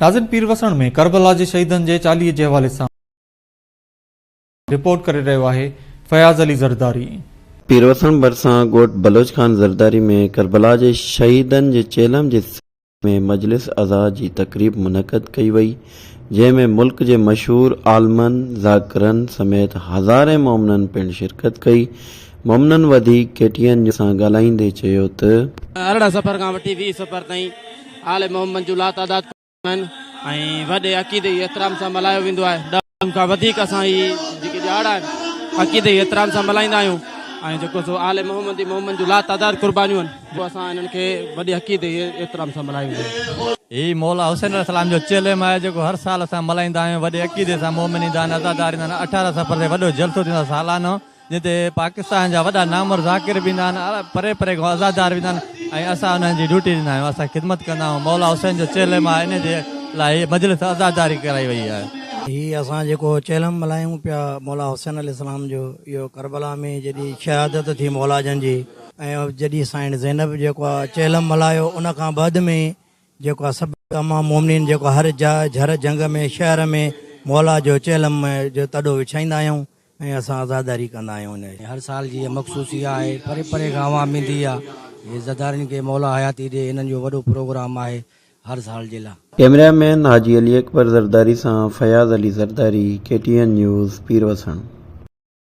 ناظرين پير وسڻ ۾ ڪربلا جي شهيدن جي چاليهي جي حوالي سان رپورٽ ڪري رهيو آهي فياض علي زرداري. پير وسڻ ڀرسان ڳوٺ بلوچ خان زرداري ۾ ڪربلا جي شهيدن جي چيلم جي سلسلي ۾ مجلس عزا جي تقريب منعقد ڪئي وئي جنهن ۾ ملڪ جي مشهور عالمن، ذاڪرن سميت هزارين مومنن پڻ شرڪت ڪئي مومنن وڌيڪ ڪي ٽي اين سان ڳالهائيندي چيو ته. 18 صفر کان وٺي 20 صفر تائين آل محمد جون لاتعداد قربانيون آهن ۽ وڏي عقيدي احترام سان ملهايو ويندو آهي. ڏهن کان وڌيڪ اسان هي جيڪي ڏهاڙا آهن عقيدي احترام سان ملهائيندا آهيون ۽ جيڪو سو آل محمدي محمد جون لاتعداد قربانيون آهن جو اسان انهن کي وڏي عقيدي احترام سان ملهايو ويندو آهي. هي مولا حسين عليه السلام جو چهلم آهي جيڪو هر سال اسان ملهائيندا آهيون وڏي عقيدي سان مؤمن ايندا آهن عزادار ايندا آهن 18 صفر تي وڏو جلسو ٿيندو آهي سالانو جتي پاڪستان جا وڏا نامور ذاڪر به ايندا آهن، پري پري کان عزادار به ايندا آهن ۽ اسان انهن جي ڊيوٽي ڏيندا آهيون، اسان خدمت ڪندا آهيون، مولا حسين جو چهلم آهي انهي جي لاء هي مجلس عزاداري ڪرائي وئي آهي. هي اسان جيڪو چهلم ملهايون پيا مولا حسين عليه السلام جو اهو ڪربلا ۾ جڏهن شهادت ٿي مولا جن جي ۽ جڏهن سائڻ زينب جيڪو آهي چهلم ملهايو ان کان بعد ۾ جيڪو آهي سڀ تمام مومنين جيڪو هر جاء جھر جھنگ ۾ شهر ۾ مولا جو چهلم جو تڏو وڇائيندا آهيون ۽ اسان عزاداري ڪندا آهيون ان جي. هر سال جي اها مخصوصي آهي پري پري کان عوام ايندي آ هي عزادارين کي مولا حياتي ڏي هنن جو وڏو پروگرام آهي هر سال جي لا. ڪئميرا مين حاجي علي اڪبر زرداري سان Fayaz Ali Zardari, K T N news, Pir Wasan.